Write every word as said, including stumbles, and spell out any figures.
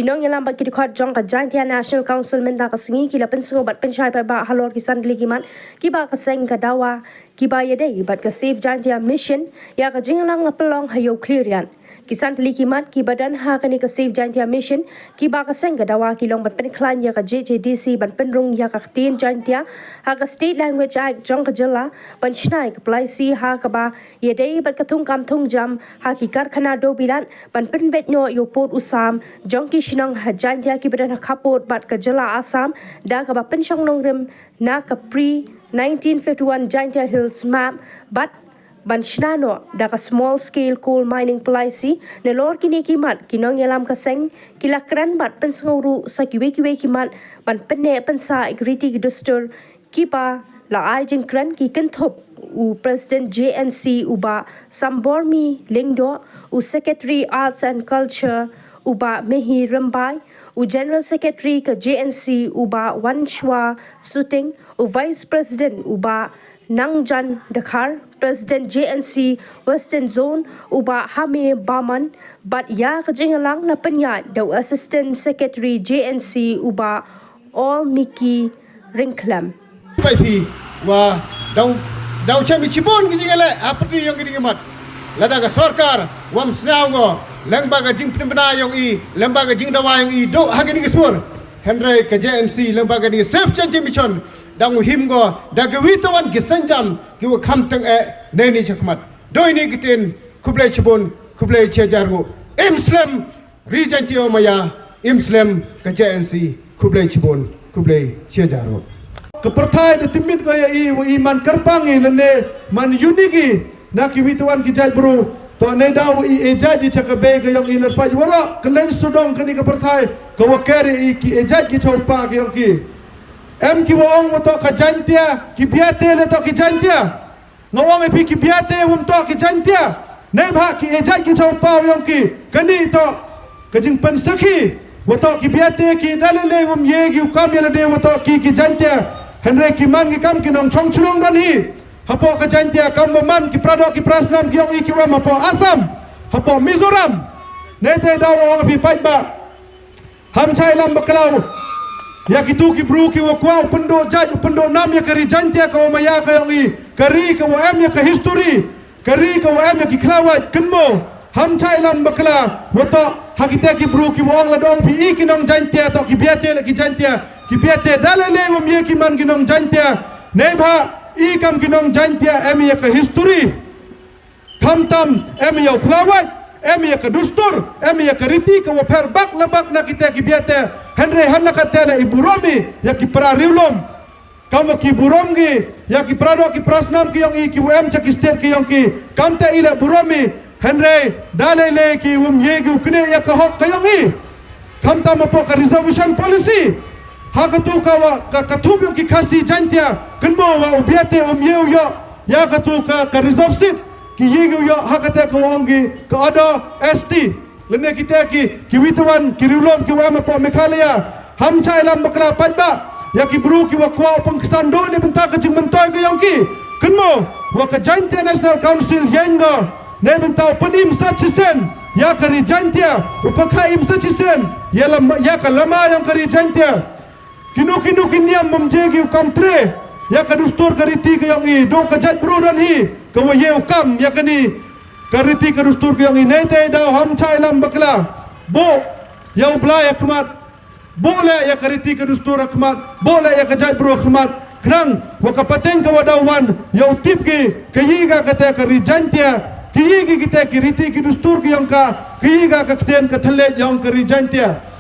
Ki nongïalam bad ki dkhot jong ka Jaintia National Council mynta ka sngi ki la pynsngew bad pynshai paidbah halor ki san tylli ki mat kiba ka seng ka dawa kiba ïadei bad ka Save Jaintia Mission ïa ka jingïalang la pynlong ha Ïew Khliehriat. Ki san tylli ki mat kiba don ha kane ka Save Jaintia Mission kiba ka seng ka dawa ki long ban pynkhlaiñ ïa ka J J D C ban pynrung ïa ka ktien Jaintia ha ka State Language Act jong ka jylla, ban shna ïa ka policy ha kaba ïadei bad ka thungkam thungjam ha ki karkhana dewbilat, ban pynbeit noh ïa u pud u sam jong ki shnong ha Jaintia kiba don ha khappud bad ka jylla Assam da kaba pynshong nongrim na ka pre nineteen fifty-one Jaintia Hills Map bad ban shna noh da ka Small Scale Coal Mining Policy. Nalor kine ki mat, ki nongïalam ka seng ki la kren bad pynsngew ruh sa kiwei kiwei ki mat ban pynneh pynsah ïa ki riti ki dustur kiba la ai jingkren, ki kynthup u President J N C u Bah Sambormi Lyngdoh, u Secretary Arts and Culture u Bah Mihi Rymbai, u General Secretary ka J N C u Bah Wanshwa Suting, u Vice President u Bah Nangjan Dkhar, President J N C Western Zone u Bah Hame Barman, bad ïa ka jingïalang la pynïaid da u Assistant Secretary J N C u Bah Olmiki Ryngkhlem. Bai phi wa daw daw chem i chibun ki jingïaleh ha pyrdi ïong ki ding i mat. Lada ka sorkar wam sñiaw ngo lyngba ka jingpynbna ïong i, lyngba ka jingdawa ïong i, duh ha kani ka sur. Hynrei ka J N C lyngba kani ka Save Jaintia Mission dang u him ngo da kiwi tawan ki sienjam kiwa kham tyngeh. Neini chakhmat doi ni ki ktien, khublei chibun, khublei chiajar ngo. Im slem Ri Jaintia maya, im slem ka J N C, khublei chibun, khublei chiajar ngo. Ka pyrthai da tipmit ko ïa i, wa i man kyrpang i, lane man unique i na kiwi tawan ki jaitbru. To neidaw wa i ejait i cha ka bei ka ïong i, lada pait waroh kylleng sawdong kani ka pyrthai, ka wa ker ïa i ki ejait ki chawpa ka ïong ki. Em ki wa ong wa toh ka Jaintia, ki Biate leh toh ki Jaintia. Nga ong ïa phi, ki Biate wym toh ki Jaintia. Neibhah ki ejait ki chawpa ïong ki. Kani toh ka jingpynsakhi wa toh ki Biate ki da lei lei wym ye ki u kam ïa lade wa toh ki ki Jaintia. Hynrei ki man ki kam ki nongchong chnong don hi hapoh ka Jaintia, kam wa man ki paradoh ki parasnam ki ïong i ki wa em hapoh Assam, hapoh Mizoram. Neite daw ong ïa phi paidbah, ham chai lam bakla ïa kitu ki bru ki wa kwah u pynduh jait u pynduh nam ïa ka Ri Jaintia ka wa maya ka ïong i, ka ri ka wa em ïa ka history, ka ri ka wa em ïa ki khlawait. Kynmaw, ham chai lam bakla wa toh ha kita ki bru ki wa ong, lada ong phi i ki nong Jaintia, toh ki Biate leh ki Jaintia. Ki Biate da lei lei wym ye ki man ki nong Jaintia. Neibhah i kam ki nong Jaintia em ïa ka history. Khamtam em ïa u khlawait, em ïa ka dustur, em ïa ka riti ka wa pher bak la bak na kita ki Biate. Hynrei hanla katte la i burom i ïa ki para riewlum. Kam wa ki burom ki ïa ki paradoh ki parasnam ki ïong i ki wa em cha ki state ki ïong ki, kamte i la burom i. Hynrei da lei lei ki wym ye ki u knieh ïa ka hok ka ïong i. Khamtam hapoh ka reservation policy, ha katu ka wa ka, ka thup ïong ki Khasi Jaintia, kynmaw wa u Biate um ye u ïoh ïa katu ka, ka reserve seat. Ki ye ki u ïoh ha kata ka wa ong ki ka other S T. Lane kita ki, kiwi tawan ki riewlum ki wa em hapoh Meghalaya. Ham chai lam bakla paidbah ïa ki bru ki wa kwah u pynksan duh na bynta ka jingmyntoi ka ïong ki. Kynmaw wa ka Jaintia National Council ïeng ka na bynta u pynim sa chisien ïa ka Ri Jaintia, u pynkhie im sa chisien ïa lama, ïa ka lama ïong ka Ri Jaintia. Kino kino ki niam bym je ki u kam tre ïa ka dustur ka riti ka ïong i, duh ka jaitbru don hi ka wa ye u kam ïa kani ka riti ka dustur ka ïong i. Neite daw ham chai lam bakla, buh ïa u Blai ha khmat, buh leh ïa ka riti ka dustur ha khmat, buh leh ïa ka jaitbru ha khmat. Khnang wa ka pateng ka wa daw wan ïa u tip ki, ka yi ka kata ka Ri Jaintia, ka yi ki kita ki riti ki dustur ki ïong ka, ka yi ka ka ktien ka thylliej ïong ka Ri Jaintia.